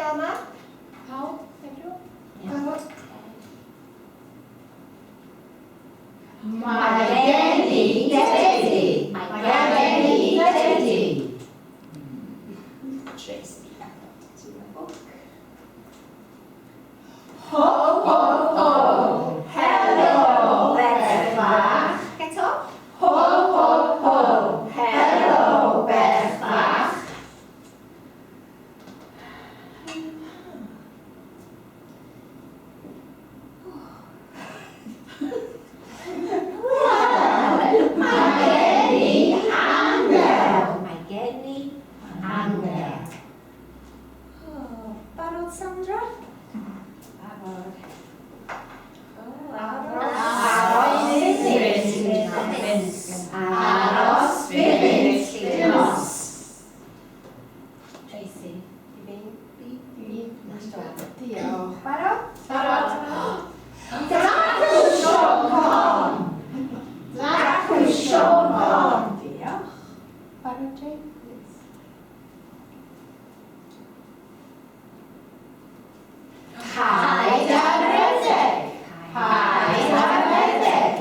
Thelma? Pawb? Everyone? Barod? Mae gen i dedi. Mae gen i dedi. Tracy. Ho, ho, ho. Helo, ferch fach. Eto. Ho, ho, ho. Helo, ferch fach. Wel, mae gen i angel. Mae gen i Angel. Oh, barod, Sandra? Barod. Oh, aros. Aros funud. Aros funud llinos. Tracy, i fi. Fi. Diolch. Barod? Barod. Dacw Siôn Corn. Dacw Siôn Corn. Diolch. Barod, Jane? Yes. Paid â rhedeg. Paid â rhedeg.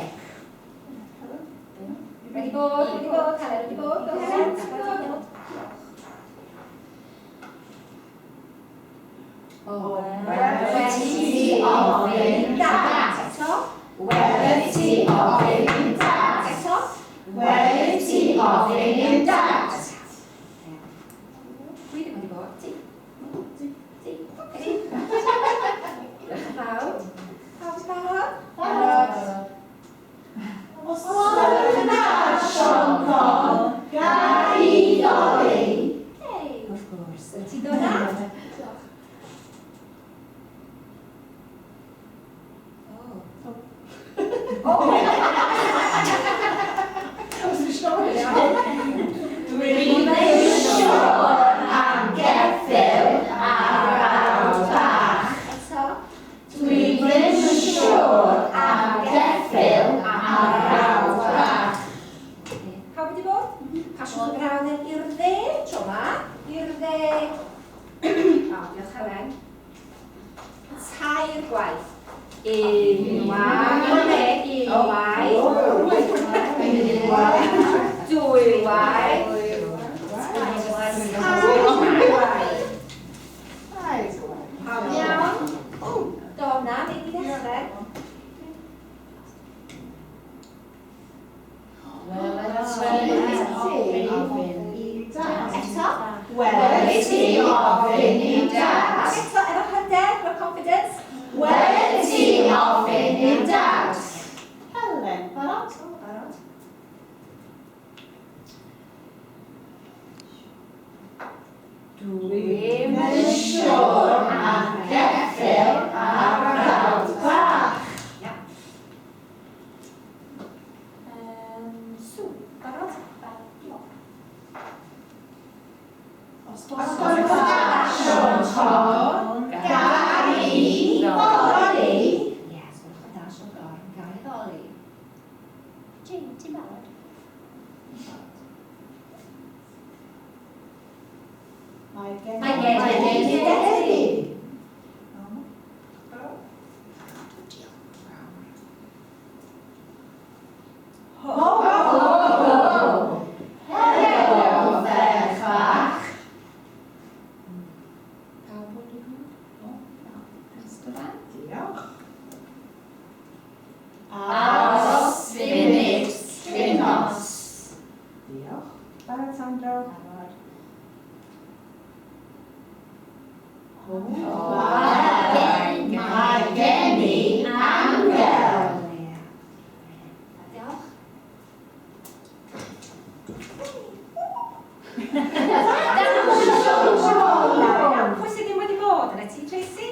Wedi bod, wedi bod, Helen, wedi bod. Go Helen. Go. Wel ti ofyn dad. Eto. Wel ti ofyn i'm dad. Eto. Wel ti ofyn i'm dad. Dwi ddim wedi bod. Ti. Ti. Ti. Ti. Diolch yn fawr. Pawb yn barod? Barod. Os gwelwch yn dda, Siôn Corn, ga i ddoli? Hei, wrth gwrs. Wyt ti'n dod â? Diolch. O. O! Os dwi'n siŵr. Dwi'm yn siŵr am geffyl a brawd bach. Eto. Dwi'm yn siŵr am geffyl a brawd bach. Pawb wedi bod? Pasiwch y brawddeg i'r dde tro ma. I'r dde. O, diolch Helen. Tair gwaith. Unwaith, unwaith, dwywaith, tairwaith. Pawb iawn? Donna, neu di ddechrau? Eto. Wel ti ofyn i'm dad. Ac eto, efo hyder, efo confidence. Wel ti ofyn i'm dad. Helen, barod? Barod. Dwi'm yn siŵr am geffyl a brawd bach. Ia. Sue, barod? Barod. Os Os gwelwch yn dda, Siôn Corn, ga i ddoli? Ie, os gwelwch yn dda, Siôn Corn, ga i ddoli. Jane, ti'n barod? Mae gen Mae gen Mae gen i dedi. Ho, ho, ho. Helo, ferch fach. Pawb wedi bod? O, na. Diolch. Aros funud llinos. Diolch. Barod, Sandro? Barod. Wel, mae gen i angel. Ie. Diolch. Dacw Siôn Corn. Pwy sydd ddim wedi bod? Yna ti, Tracy?